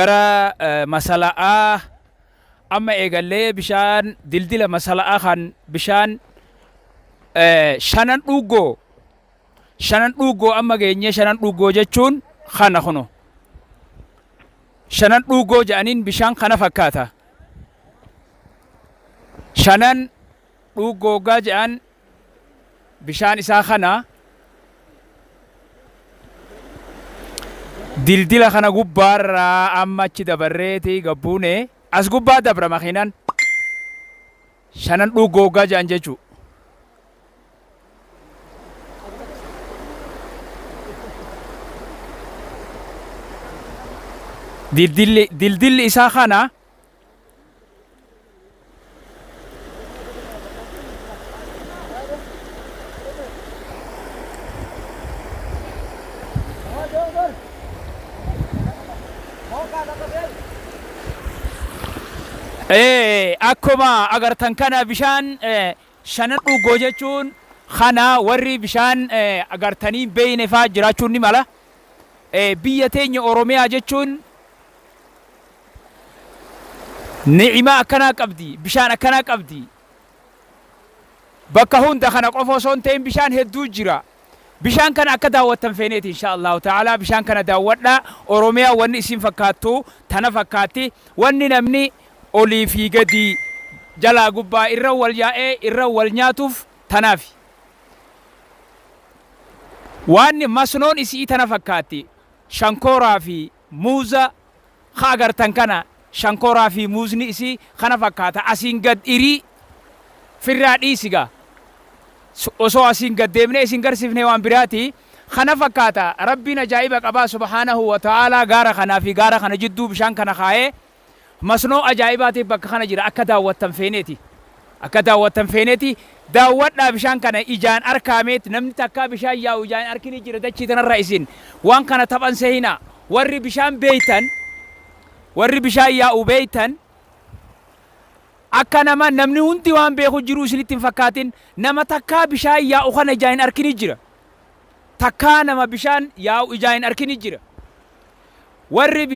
Gara masala'aa amma eegallee bishaan dildila masala'aa kan bishaan shanan dhuuggoo shanan dhuuggoo amma geenyee. Shanan dhuuggoo jechuun kana kuno shanan dhuuggoo jedhaniin bishaan kana fakkaata. Shanan dhuuggoo gaa jedhan bishaan isaa kana dildila kana gubbaarraa amma achi dabarreeti gabbuune as gubbaa dabra makiinan shanan dhuuggoo gaa jedhan jechuu. Dildilli dildilli isaa kana. Akkuma agartan kana bishaan shanan dhuggoo jechuun kana warri bishaan agartanii beeyne faa jiraachuun ni mala. Biyya teenya Oromiyaa jechuun Ni'imaa akkanaa qabdi, bishaan akkanaa qabdi. Bakka hunda kana qofa osoo hin ta'in bishaan hedduu jira. Bishaan kana akka daawwattan feeneeti insha Allahu ta'ala bishaan kana daawwadhaa. Oromiyaa wanni isin fakkaattu tana fakkaatti. Wanni namni olii fi gadi jalaa gubbaa irra wal yaa'ee irra wal nyaatuuf tanaafi. Waan masnoon isii tana fakkaatti. Shankooraa fi muuza ka agartan kana shankooraa fi muuzni isii kana fakkaata. Asiin gad irii firraa dhiisi gaa. Osoo asiin gad deemnee isin garsiifnee waan biraati. Kana fakkaata. Rabbiin ajaa'iba qabaa subhaanahu wa ta'aalaa gaara kanaa fi gaara kana jidduu bishaan kana kaayee Masnoo ajaa'ibaatiif bakka kana jira akka daawwattan feeneeti. Akka daawwattan feeneeti. Daawwadhaa bishaan kana ijaan arkaameet namni takkaa bishaan yaa'u ijaan arkini jira dachii tanarra isin waan kana taphan sehinaa. Warri bishaan beeytan warri bishaan yaa'u beeytan akka nama namni hundi waan beeku jiru isinitti hin fakkaatin nama takkaa bishaan yaa'u kana ijaan hin arkini jira. Takkaa nama bishaan yaa'u ijaan hin arkini jira. Warri.